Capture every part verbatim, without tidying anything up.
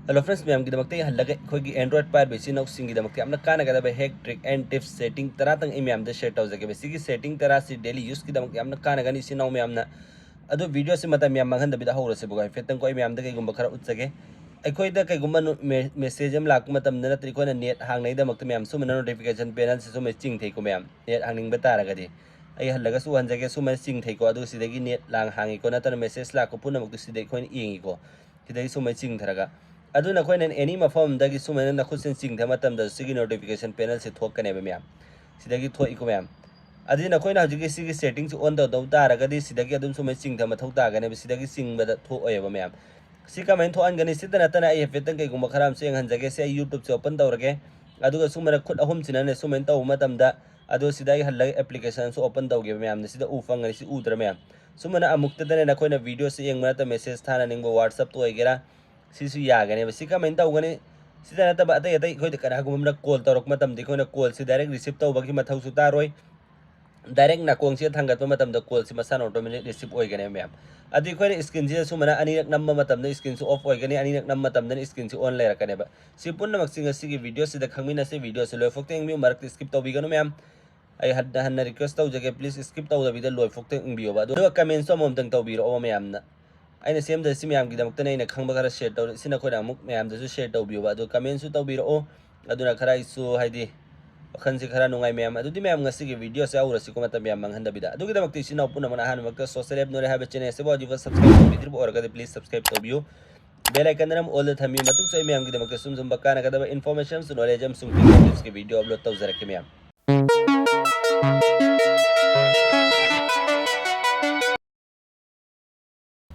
Hello friends, ꯃꯌꯥꯝꯒꯤꯗꯃꯛꯇ ꯑꯩ ꯍꯜꯂꯒ ꯑꯩꯈꯣꯏꯒꯤ Android ꯄꯥꯏꯔꯤꯕ ꯏꯆꯤꯟ ꯏꯅꯥꯎꯁꯤꯡꯒꯤꯗꯃꯛꯇ ꯌꯥꯝꯅ ꯀꯥꯟꯅꯒꯗꯕ hack trick and tips setting ꯇꯔꯥꯇꯪ ꯑꯩ ꯃꯌꯥꯝꯗ share ꯇꯧꯖꯒꯦꯕ꯫ ꯁꯤꯒꯤ setting ꯇꯔꯥꯁꯤ daily useꯀꯤꯗꯃꯛꯇ ꯌꯥꯝꯅ ꯀꯥꯟꯅꯒꯅꯤ ꯏꯆꯤꯟ ꯏꯅꯥꯎ ꯃꯌꯥꯝꯅ꯫ ꯑꯗꯨ videoꯁꯤ ꯃꯇꯝ ꯌꯥꯝ ꯃꯥꯡꯍꯟꯗꯕꯤꯗ ꯍꯧꯔꯁꯦꯕꯀꯣ꯫ ꯍꯥꯏꯐꯦꯠꯇꯪꯀꯣ ꯑꯩ ꯃꯌꯥꯝꯗ ꯀꯩꯒꯨꯝꯕ ꯈꯔ ꯎꯠꯆꯒꯦ꯫ ꯑꯩꯈꯣꯏꯗ ꯀꯩꯒꯨꯝꯕ ꯅꯣ-, ꯃꯦ-, message ꯑꯃ ꯂꯥꯛꯄ ꯃꯇꯝꯗ ꯅꯠꯇ꯭ꯔꯒ ꯑꯩꯈꯣꯏꯅ net ꯍꯥꯡꯅꯩꯗꯃꯛꯇ ꯃꯌꯥꯝ ꯁꯨꯝꯕꯅ notification panelꯁꯤ ꯁꯨꯝꯕ ꯆꯤꯡꯊꯩꯀꯣ ꯃꯌꯥꯝ, net ꯍꯥꯡꯅꯤꯡꯕ ꯇꯥꯔꯒꯗꯤ꯫ ꯑꯩ ꯍꯜꯂꯒꯁꯨ ꯎꯍꯟꯖꯒꯦ, ꯁꯨꯝꯕꯅ ꯆꯤꯡꯊꯩꯀꯣ꯫ ꯑꯗꯨ ꯁꯤꯗꯒꯤ net ꯂꯥꯡ ꯍꯥꯡꯉꯤꯀꯣ, ꯅꯠꯇꯅ message ꯂꯥꯛꯄ ꯄꯨꯝꯅꯃꯛꯇꯨ ꯁꯤꯗ ꯑꯩꯈꯣꯏꯅ ꯌꯦꯡꯉꯤꯀꯣ꯫ ꯁꯤꯗꯒꯤ ꯁꯨꯃꯥꯏꯅ ꯆꯤꯡꯊꯔꯒ꯫ ꯑꯗꯨ ꯅꯈꯣꯏꯅ any ꯃꯐꯝ ꯑꯃꯗꯒꯤ ꯁꯨꯃꯥꯏꯅ ꯅꯈꯨꯠꯁꯤꯅ ꯆꯤꯡꯊꯕ ꯃꯇꯝꯗ ꯁꯤꯒꯤ notification panelꯁꯤ ꯊꯣꯛꯀꯅꯦꯕ ꯃꯌꯥꯝ꯫ ꯁꯤꯗꯒꯤ ꯊꯣꯛꯏꯀꯣ ꯃꯌꯥꯝ꯫ ꯑꯗꯨꯗꯤ ꯅꯈꯣꯏꯅ ꯍꯧꯖꯤꯛꯀꯤ ꯁꯤꯒꯤ settingꯁꯤ on ꯇꯧꯗꯧ ꯇꯥꯔꯒꯗꯤ ꯁꯤꯗꯒꯤ ꯑꯗꯨꯝ ꯁꯨꯃꯥꯏꯅ ꯆꯤꯡꯊꯕ ꯃꯊꯧ ꯇꯥꯒꯅꯦꯕ꯫ ꯁꯤꯗꯒꯤ ꯆꯤꯡꯕꯗ ꯊꯣꯛꯑꯣꯏꯕ ꯃꯌꯥꯝ꯫ ꯁꯤ ꯀꯃꯥꯏꯅ ꯊꯣꯛꯍꯟꯒꯅꯤ? ꯁꯤꯇ ꯅꯠꯇꯅ ꯑꯩ ꯍꯥꯏꯐꯦꯠꯇꯪ ꯀꯩꯒꯨꯝꯕ ꯈꯔ ꯑꯃꯁꯨ ꯌꯦꯡꯍꯟꯖꯒꯦ꯫ ꯁꯤ ꯑꯩ YouTubeꯁꯦ open ꯇꯧꯔꯒꯦ꯫ ꯑꯗꯨꯒ ꯁꯨꯃꯥꯏꯅ ꯈꯨꯠ ꯑꯍꯨꯝꯁꯤꯅꯅꯦ ꯁꯨꯃꯥꯏꯅ ꯇꯧꯕ ꯃꯇꯝꯗ, ꯑꯗꯣ ꯁꯤꯗ ꯑꯩ ꯍꯜꯂꯒ applicationꯁꯨ open ꯇꯧꯒꯦꯕ ꯃꯌꯥꯝꯅ꯫ ꯁꯤꯗ ꯎ ꯐꯪꯒꯅꯤ, ꯁꯤ ꯎꯗ꯭ꯔꯥ ꯃꯌꯥꯝ? ꯁꯨꯃꯥꯏꯅ ꯑꯃꯨꯛꯇꯗꯅꯦ ꯅꯈꯣꯏꯅ videoꯁꯦ ꯌꯦꯡꯕ ꯅꯠꯇ꯭ꯔ message ꯊꯥꯅꯅꯤꯡꯕ WhatsAppꯇ ꯑꯣꯏꯒꯦꯔꯥ, ꯁꯤꯁꯨ ꯌꯥꯒꯅꯦꯕ꯫ ꯁꯤ ꯀꯃꯥꯏꯅ ꯇꯧꯒꯅꯤ? ꯁꯤꯗ ꯅꯠꯇꯕ ꯑꯇꯩ ꯑꯇꯩ ꯑꯩꯈꯣꯏꯗ ꯀꯅꯥꯒꯨꯝꯕ ꯑꯃꯅ call ꯇꯧꯔꯛꯄ ꯃꯇꯝꯗ ꯑꯩꯈꯣꯏꯅ callꯁꯤ direct receive ꯇꯧꯕꯒꯤ ꯃꯊꯧꯁꯨ ꯇꯥꯔꯣꯏ꯫ Direct ꯅꯥꯀꯣꯡꯁꯤꯗ ꯊꯥꯡꯒꯠꯄ ꯃꯇꯝꯗ callꯁꯤ ꯃꯁꯥꯅ automatic receive ꯑꯣꯏꯒꯅꯦꯕ ꯃꯌꯥꯝ꯫ ꯑꯗꯨ ꯑꯩꯈꯣꯏꯅ screenꯁꯤꯗ ꯁꯨꯃꯥꯏꯅ ꯑꯅꯤꯔꯛ ꯅꯝꯕ ꯃꯇꯝꯗ screenꯁꯤ off ꯑꯣꯏꯒꯅꯤ, ꯑꯅꯤꯔꯛ ꯅꯝꯕ ꯃꯇꯝꯗꯅ screenꯁꯤ on ꯂꯩꯔꯛꯀꯅꯦꯕ꯫ ꯁꯤ ꯄꯨꯝꯅꯃꯛꯁꯤ ꯉꯁꯤꯒꯤ videoꯁꯤꯗ ꯈꯪꯃꯤꯟꯅꯁꯤ꯫ Videoꯁꯤ ꯂꯣꯏꯐꯥꯎ ꯌꯦꯡꯕꯤꯌꯨ, ꯃꯔꯛꯇ skip ꯇꯧꯕꯤꯒꯅꯨ ꯃꯌꯥꯝ꯫ ꯑꯩ ꯍꯟꯅ ꯍꯟꯅ request ꯇꯧꯖꯒꯦ, please skip ꯇꯧꯗꯕꯤꯗ ꯂꯣꯏꯐꯥꯎ ꯌꯦꯡꯕꯤꯌꯣꯕ꯫ ꯑꯗꯨꯒ commentꯁꯨ ꯑꯃꯃꯝꯇꯪ ꯇꯧꯕꯤꯔꯛꯑꯣ ꯃꯌꯥꯝꯅ꯫ ꯑꯩꯅ ꯁꯦꯝꯖꯔꯤꯁꯤ ꯃꯌꯥꯝꯒꯤꯗꯃꯛꯇꯅꯦ, ꯑꯩꯅ ꯈꯪꯕ ꯈꯔ share ꯇꯧꯔꯦ꯫ ꯁꯤ ꯅꯈꯣꯏꯅ ꯑꯃꯨꯛ ꯃꯌꯥꯝꯗꯁꯨ share ꯇꯧꯕꯤꯌꯣꯕ꯫ ꯑꯗꯨ commentꯁꯨ ꯇꯧꯕꯤꯔꯛꯑꯣ꯫ ꯑꯗꯨꯅ ꯈꯔ ꯑꯩꯁꯨ ꯍꯥꯏꯗꯤ ꯋꯥꯈꯜꯁꯤ ꯈꯔ ꯅꯨꯡꯉꯥꯏ ꯃꯌꯥꯝ꯫ ꯑꯗꯨꯗꯤ ꯃꯌꯥꯝ ꯉꯁꯤꯒꯤ videoꯁꯦ ꯍꯧꯔꯁꯤꯀꯣ, ꯃꯇꯝ ꯌꯥꯝ ꯃꯥꯡꯍꯟꯗꯕꯤꯗ꯫ ꯑꯗꯨꯒꯤꯗꯃꯛꯇ ꯏꯆꯤꯟ ꯏꯅꯥꯎ ꯄꯨꯝꯅꯃꯛꯅ ꯑꯍꯥꯟꯕꯃꯛꯇ Social App Knowledge ꯍꯥꯏꯕ channel ꯑꯁꯤꯕꯨ ꯍꯧꯖꯤꯛꯐꯥꯎ subscribe ꯇꯧꯕꯤꯗ꯭ꯔꯤꯕ ꯑꯣꯏꯔꯒꯗꯤ please subscribe ꯇꯧꯕꯤꯌꯨ꯫ Bell icon ꯑꯃ all ꯗ ꯊꯝꯕꯤꯌꯨ꯫ ꯃꯇꯨꯡꯁꯨ ꯑꯩ ꯃꯌꯥꯝꯒꯤꯗꯃꯛꯇ ꯁꯨꯝ ꯁꯨꯝꯕ ꯀꯥꯟꯅꯒꯗꯕ information ꯑꯃꯁꯨꯡ knowledge ꯑꯃꯁꯨꯡ tips ꯀꯤ video upload ꯇꯧꯖꯔꯛꯀꯦ ꯃꯌꯥꯝ꯫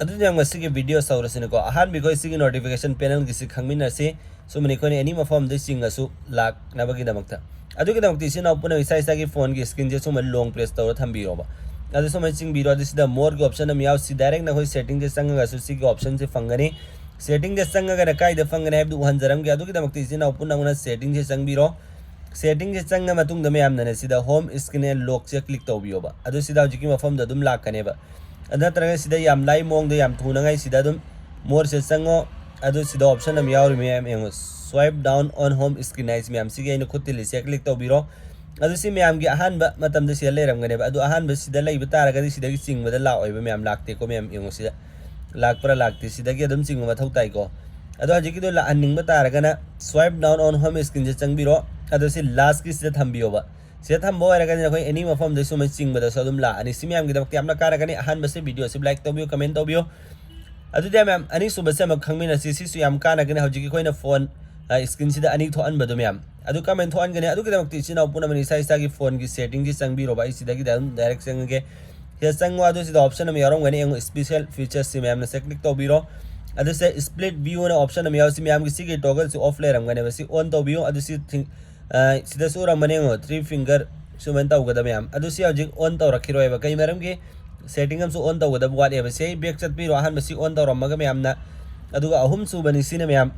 ꯑꯗꯨꯗꯤ ꯌꯥꯝ ꯉꯁꯤꯒꯤ video ꯁꯧꯔꯁꯤꯅꯀꯣ꯫ ꯑꯍꯥꯟꯕ ꯑꯩꯈꯣꯏ ꯁꯤꯒꯤ notification panelꯒꯤꯁꯤ ꯈꯪꯃꯤꯟꯅꯁꯤ꯫ ꯁꯨꯝꯕꯅꯤ ꯑꯩꯈꯣꯏꯅ any ꯃꯐꯝꯗ ꯆꯤꯡꯉꯁꯨ ꯂꯥꯛꯅꯕꯒꯤꯗꯃꯛꯇ꯫ ꯑꯗꯨꯒꯤꯗꯃꯛꯇ ꯏꯆꯤꯟ ꯏꯅꯥꯎ ꯄꯨꯝꯅꯃꯛ ꯏꯁꯥ ꯏꯁꯥꯒꯤ phoneꯒꯤ screenꯁꯦ ꯁꯨꯝꯕ long press ꯇꯧꯔ ꯊꯝꯕꯤꯔꯣꯕ꯫ ꯑꯗꯨ ꯁꯨꯃꯥꯏꯅ ꯆꯤꯡꯕꯤꯔꯣ꯫ ꯑꯗꯨ ꯁꯤꯗ moreꯒꯤ option ꯑꯃ ꯌꯥꯎꯁꯤ꯫ Direct ꯅꯈꯣꯏ settingꯁꯦ ꯆꯪꯉꯒꯁꯨ ꯁꯤꯒꯤ optionꯁꯦ ꯐꯪꯒꯅꯤ꯫ Settingꯁꯦ ꯆꯪꯉꯒꯅ ꯀꯥꯏꯗ ꯐꯪꯒꯅꯤ ꯍꯥꯏꯕꯗꯨ ꯎꯍꯟꯖꯔꯝꯒꯦ꯫ ꯑꯗꯨꯒꯤꯗꯃꯛꯇ ꯏꯆꯤꯟ ꯏꯅꯥꯎ ꯄꯨꯝꯅꯃꯛꯅ settingꯁꯦ ꯆꯪꯕꯤꯔꯣ꯫ Settingꯁꯦ ꯆꯪꯉ ꯃꯇꯨꯡꯗ ꯃꯌꯥꯝꯅꯅꯦ ꯁꯤꯗ home screen and lockꯁꯦ click ꯇꯧꯕꯤꯌꯣꯕ꯫ ꯑꯗꯨ ꯁꯤꯗ ꯍꯧꯖꯤꯛꯀꯤ ꯃꯐꯝꯗ ꯑꯗꯨꯝ ꯂꯥꯛꯀꯅꯦꯕ꯫ ꯑꯗꯨ ꯅꯠꯇ꯭ꯔꯒ ꯁꯤꯗ ꯌꯥꯝ ꯂꯥꯏ ꯃꯑꯣꯡꯗ ꯌꯥꯝ ꯊꯨꯅꯉꯥꯏ ꯁꯤꯗ ꯑꯗꯨꯝ moreꯁꯦ ꯆꯪꯉꯣ꯫ ꯑꯗꯨ ꯁꯤꯗ option ꯑꯃ ꯌꯥꯎꯔꯤ ꯃꯌꯥꯝ ꯌꯦꯡꯉꯣ, swipe down on home screen ꯍꯥꯏꯁꯤ ꯃꯌꯥꯝ, ꯁꯤꯒꯤ ꯑꯩꯅ ꯈꯨꯠ ꯊꯤꯜꯂꯤꯁꯦ click ꯇꯧꯕꯤꯔꯣ꯫ ꯑꯗꯨ ꯁꯤ ꯃꯌꯥꯝꯒꯤ ꯑꯍꯥꯟꯕ ꯃꯇꯝꯗ ꯁꯤꯗ ꯂꯩꯔꯝꯒꯅꯦꯕ꯫ ꯑꯗꯨ ꯑꯍꯥꯟꯕ ꯁꯤꯗ ꯂꯩꯕ ꯇꯥꯔꯒꯗꯤ ꯁꯤꯗꯒꯤ ꯆꯤꯡꯕꯗ ꯂꯥꯛꯑꯣꯏꯕ ꯃꯌꯥꯝ, ꯂꯥꯛꯇꯦꯀꯣ ꯃꯌꯥꯝ, ꯌꯦꯡꯉꯣ ꯁꯤꯗ ꯂꯥꯛꯄ꯭ꯔꯥ ꯂꯥꯛꯇꯦ, ꯁꯤꯗꯒꯤ ꯑꯗꯨꯝ ꯆꯤꯡꯕ ꯃꯊꯧ ꯇꯥꯏꯀꯣ꯫ ꯑꯗꯣ ꯍꯧꯖꯤꯛꯀꯤꯗꯣ ꯂꯥꯛꯍꯟꯅꯤꯡꯕ ꯇꯥꯔꯒꯅ swipe down on home screenꯁꯦ ꯆꯪꯕꯤꯔꯣ꯫ ꯑꯗꯣ ꯁꯤ lastꯀꯤꯁꯤꯗ ꯊꯝꯕꯤꯌꯣꯕ꯫ ꯁꯤꯗ ꯊꯝꯕ ꯑꯣꯏꯔꯒꯗꯤ ꯅꯈꯣꯏ any ꯃꯐꯝꯗ ꯁꯨꯝꯕ ꯆꯤꯡꯕꯗꯁꯨ ꯑꯗꯨꯝ ꯂꯥꯛꯑꯅꯤ꯫ ꯁꯤ ꯃꯌꯥꯝꯒꯤꯗꯃꯛꯇ ꯌꯥꯝꯅ ꯀꯥꯟꯅꯒꯅꯤ꯫ ꯑꯍꯥꯟꯕꯁꯦ videoꯁꯤ like ꯇꯧꯕꯤꯌꯨ, comment ꯇꯧꯕꯤꯌꯨ꯫ ꯑꯗꯨꯗꯤ ꯃꯌꯥꯝ, ꯑꯅꯤꯁꯨꯕꯁꯦ ꯑꯃꯨꯛ ꯈꯪꯃꯤꯟꯅꯁꯤ꯫ ꯁꯤꯁꯨ ꯌꯥꯝ ꯀꯥꯟꯅꯒꯅꯤ꯫ ꯍꯧꯖꯤꯛꯀꯤ ꯑꯩꯈꯣꯏꯅ phone, ꯑ, screenꯁꯤꯗ ꯑꯅꯤ ꯊꯣꯛꯍꯟꯕꯗꯣ ꯃꯌꯥꯝ꯫ ꯑꯗꯨ ꯀꯃꯥꯏꯅ ꯊꯣꯛꯍꯟꯒꯅꯤ? ꯑꯗꯨꯒꯤꯗꯃꯛꯇ ꯏꯆꯤꯟ ꯏꯅꯥꯎ ꯄꯨꯝꯅꯃꯛꯅ ꯏꯁꯥ ꯏꯁꯥꯒꯤ phoneꯒꯤ settingꯁꯤ ꯆꯪꯕꯤꯔꯣꯕ꯫ ꯑꯩ ꯁꯤꯗꯒꯤꯗ ꯑꯗꯨꯝ direct ꯆꯪꯉꯒꯦ꯫ ꯁꯤꯗ ꯆꯪꯉꯣ꯫ ꯑꯗꯨ ꯁꯤꯗ option ꯑꯃ ꯌꯥꯎꯔꯝꯒꯅꯤ, ꯌꯦꯡꯉꯣ, special featuresꯁꯤ ꯃꯌꯥꯝꯅ ꯁꯤ click ꯇꯧꯕꯤꯔꯣ꯫ ꯑꯗꯨ ꯁꯤꯗ split viewꯅ option ꯑꯃ ꯌꯥꯎꯁꯤ ꯃꯌꯥꯝꯒꯤ, ꯁꯤꯒꯤ toggleꯁꯤ off ꯂꯩꯔꯝꯒꯅꯦꯕ꯫ ꯁꯤ on ꯇꯧꯕꯤꯌꯨ꯫ ꯑꯗꯨ ꯁꯤ ꯊꯤꯡ-, ꯑ, ꯁꯤꯗꯁꯨ ꯎꯔꯝꯃꯅꯤ, ꯌꯦꯡꯉꯣ, three finger ꯁꯨꯃꯥꯏꯅ ꯇꯧꯒꯗꯕ ꯃꯌꯥꯝ꯫ ꯑꯗꯨ ꯁꯤ ꯍꯧꯖꯤꯛ on ꯇꯧꯔꯛꯈꯤꯔꯣꯏꯕ꯫ ꯀꯩ ꯃꯔꯝꯒꯤ? Setting ꯑꯃꯁꯨ on ꯇꯧꯒꯗꯕ ꯋꯥꯠꯂꯦꯕ꯫ ꯁꯤ back ꯆꯠꯄꯤꯔꯣ꯫ ꯑꯍꯥꯟꯕ ꯁꯤ on ꯇꯧꯔꯝꯃꯒ ꯃꯌꯥꯝꯅ, ꯑꯗꯨꯒ ꯑꯍꯨꯝꯁꯨꯕꯅꯤ ꯁꯤꯅ ꯃꯌꯥꯝ꯫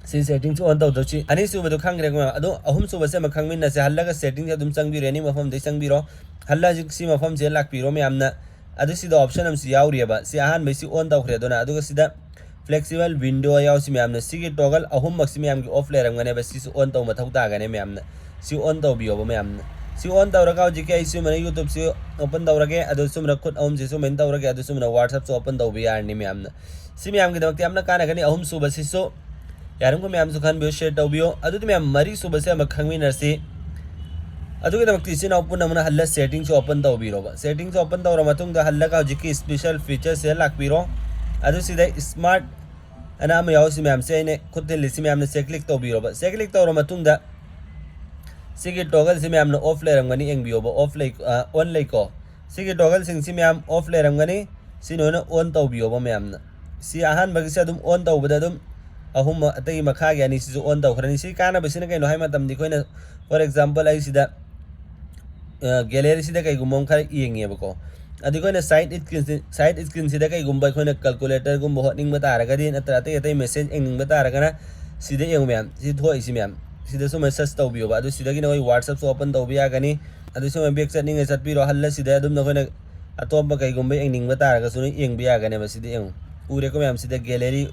ꯁꯤ settingꯁꯨ on ꯇꯧꯗꯧꯁꯤ꯫ ꯑꯅꯤꯁꯨꯕꯗꯣ ꯈꯪꯈ꯭ꯔꯦꯀꯣ ꯃꯌꯥꯝ꯫ ꯑꯗꯣ ꯑꯍꯨꯝꯁꯨꯕꯁꯦ ꯑꯃ ꯈꯪꯃꯤꯟꯅꯁꯦ꯫ ꯍꯜꯂꯒ settingꯁꯦ ꯑꯗꯨꯝ ꯆꯪꯕꯤꯔꯣ꯫ Any ꯃꯐꯝꯗꯩ ꯆꯪꯕꯤꯔꯣ꯫ ꯍꯜꯂ ꯍꯧꯖꯤꯛ ꯁꯤ ꯃꯐꯝꯁꯤꯗ ꯂꯥꯛꯄꯤꯔꯣ ꯃꯌꯥꯝꯅ꯫ ꯑꯗꯨ ꯁꯤꯗ option ꯑꯃꯁꯨ ꯌꯥꯎꯔꯤꯑꯕ꯫ ꯁꯤ ꯑꯍꯥꯟꯕꯩ ꯁꯤ on ꯇꯧꯈ꯭ꯔꯦ꯫ ꯑꯗꯨꯅ, ꯑꯗꯨꯒ ꯁꯤꯗ flexible window ꯌꯥꯎꯁꯤ ꯃꯌꯥꯝꯅ꯫ ꯁꯤꯒꯤ toggle ꯑꯍꯨꯝꯃꯛꯁꯤ ꯃꯌꯥꯝꯒꯤ off ꯂꯩꯔꯝꯒꯅꯦꯕ꯫ ꯁꯤꯁꯨ on ꯇꯧ ꯃꯊꯧ ꯇꯥꯒꯅꯤ ꯃꯌꯥꯝꯅ꯫ ꯁꯤ on ꯇꯧꯕꯤꯌꯣꯕ ꯃꯌꯥꯝꯅ꯫ ꯁꯤ on ꯇꯧꯔꯒ ꯍꯧꯖꯤꯛꯀꯤ ꯑꯩ ꯁꯨꯃꯥꯏꯅ YouTubeꯁꯤ open ꯇꯧꯔꯒꯦ꯫ ꯑꯗꯨ ꯁꯨꯃꯥꯏꯅ ꯈꯨꯠ ꯑꯍꯨꯝꯁꯤ ꯁꯨꯃꯥꯏꯅ ꯇꯧꯔꯒꯦ꯫ ꯑꯗꯨ ꯁꯨꯃꯥꯏꯅ WhatsAppꯁꯨ open ꯇꯧꯕ ꯌꯥꯔꯅꯤ ꯃꯌꯥꯝꯅ꯫ ꯁꯤ ꯃꯌꯥꯝꯒꯤꯗꯃꯛꯇ ꯌꯥꯝꯅ ꯀꯥꯟꯅꯒꯅꯤ꯫ ꯑꯍꯨꯝꯁꯨꯕꯁꯤꯁꯨ ꯌꯥꯔꯤꯃꯈꯩ ꯃꯌꯥꯝꯁꯨ ꯈꯟꯕꯤꯌꯨ, share ꯇꯧꯕꯤꯌꯨ꯫ ꯑꯗꯨꯗꯤ ꯃꯌꯥꯝ, ꯃꯔꯤꯁꯨꯕꯁꯦ ꯑꯃ ꯈꯪꯃꯤꯟꯅꯔꯁꯤ꯫ ꯑꯗꯨꯒꯤꯗꯃꯛꯇ ꯏꯆꯤꯟ ꯏꯅꯥꯎ ꯄꯨꯝꯅꯃꯛꯅ ꯍꯜꯂ settingꯁꯨ open ꯇꯧꯕꯤꯔꯣꯕ꯫ Settingꯁꯨ open ꯇꯧꯔ ꯃꯇꯨꯡꯗ ꯍꯜꯂꯒ ꯍꯧꯖꯤꯛꯀꯤ special featuresꯁꯤꯗ ꯂꯥꯛꯄꯤꯔꯣ꯫ ꯑꯗꯨ ꯁꯤꯗ smart ꯑꯅ ꯑꯃ ꯌꯥꯎꯔꯤꯁꯤ ꯃꯌꯥꯝꯁꯦ ꯑꯩꯅ ꯈꯨꯠ ꯊꯤꯜꯂꯤꯁꯤ ꯃꯌꯥꯝꯅ ꯁꯤ click ꯇꯧꯕꯤꯔꯣꯕ꯫ ꯁꯤ click ꯇꯧꯔ ꯃꯇꯨꯡꯗ ꯁꯤꯒꯤ toggleꯁꯤ ꯃꯌꯥꯝꯅ off ꯂꯩꯔꯝꯒꯅꯤ, ꯌꯦꯡꯕꯤꯌꯣꯕ꯫ Off ꯂꯩ, ꯑ, on ꯂꯩꯀꯣ꯫ ꯁꯤꯒꯤ toggleꯁꯤꯡꯁꯤ ꯃꯌꯥꯝ off ꯂꯩꯔꯝꯒꯅꯤ꯫ ꯁꯤ ꯂꯣꯏꯅ on ꯇꯧꯕꯤꯌꯣꯕ ꯃꯌꯥꯝꯅ꯫ ꯁꯤ ꯑꯍꯥꯟꯕꯒꯤꯁꯦ ꯑꯗꯨꯝ on ꯇꯧꯕꯗ ꯑꯗꯨꯝ ꯑꯍꯨꯝ ꯑꯇꯩ ꯃꯈꯥꯒꯤ ꯑꯅꯤꯁꯤꯁꯨ on ꯇꯧꯈ꯭ꯔꯅꯤ꯫ ꯁꯤ ꯀꯥꯟꯅꯕꯁꯤꯅ ꯀꯩꯅꯣ ꯍꯥꯏ ꯃꯇꯝꯗ ꯑꯩꯈꯣꯏꯅ, for example, ꯑꯩ ꯁꯤꯗ, ꯑ, galleryꯁꯤꯗ ꯀꯩꯒꯨꯝꯕ ꯑꯃ ꯈꯔ ꯌꯦꯡꯉꯦꯕꯀꯣ꯫ ꯑꯗꯨ ꯑꯩꯈꯣꯏꯅ side screenꯁꯤ-, side screenꯁꯤꯗ ꯀꯩꯒꯨꯝꯕ ꯑꯩꯈꯣꯏꯅ calculatorꯒꯨꯝꯕ ꯍꯣꯠꯅꯤꯡꯕ ꯇꯥꯔꯒꯗꯤ, ꯅꯠꯇ꯭ꯔ ꯑꯇꯩ ꯑꯇꯩ message ꯌꯦꯡꯅꯤꯡꯕ ꯇꯥꯔꯒꯅ, ꯁꯤꯗ ꯌꯦꯡꯉꯨ ꯃꯌꯥꯝ, ꯁꯤ ꯊꯣꯛꯏꯁꯤ ꯃꯌꯥꯝ, ꯁꯤꯗꯁꯨ message ꯇꯧꯕꯤꯌꯣꯕ꯫ ꯑꯗꯨ ꯁꯤꯗꯒꯤ ꯅꯈꯣꯏ WhatsAppꯁꯨ open ꯇꯧꯕ ꯌꯥꯒꯅꯤ꯫ ꯑꯗꯨ ꯁꯨꯃꯥꯏꯅ back ꯆꯠꯅꯤꯡꯉꯦ ꯆꯠꯄꯤꯔꯣ, ꯍꯜꯂ ꯁꯤꯗ ꯑꯗꯨꯝ ꯅꯈꯣꯏꯅ ꯑꯇꯣꯞꯄ ꯀꯩꯒꯨꯝꯕ ꯌꯦꯡꯅꯤꯡꯕ ꯇꯥꯔꯒꯁꯨ ꯅꯣꯏ ꯌꯦꯡꯕ ꯌꯥꯒꯅꯦꯕ꯫ ꯁꯤꯗ ꯌꯦꯡꯉꯨ, ꯎꯔꯦꯀꯣ ꯃꯌꯥꯝ, ꯁꯤꯗ gallery